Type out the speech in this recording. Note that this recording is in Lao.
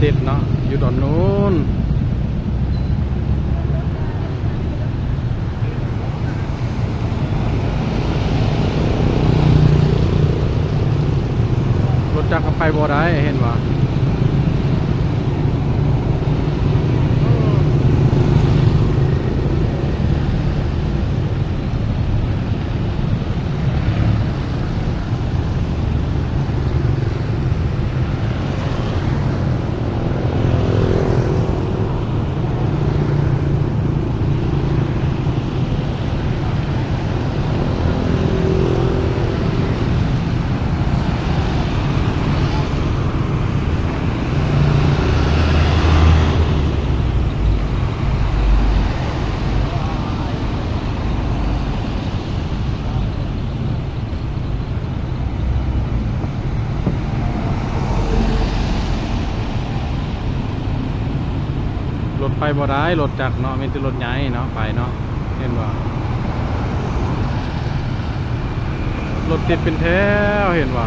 ຕິດເນາະ ຢູ່ດອນນູນ. ລົດຈັກກໍໄປບໍ່ໄດ້ ເຫັນບໍ່? ລົດໄປບໍ່ໄດ້ ລົດຈັກເນາະ ມີແຕ່ລົດໃຫຍ່ເນາະ ໄປເນາະ ເຫັນບໍ່? ລົດຕິດເປັນແຖວ ເຫັນບໍ່?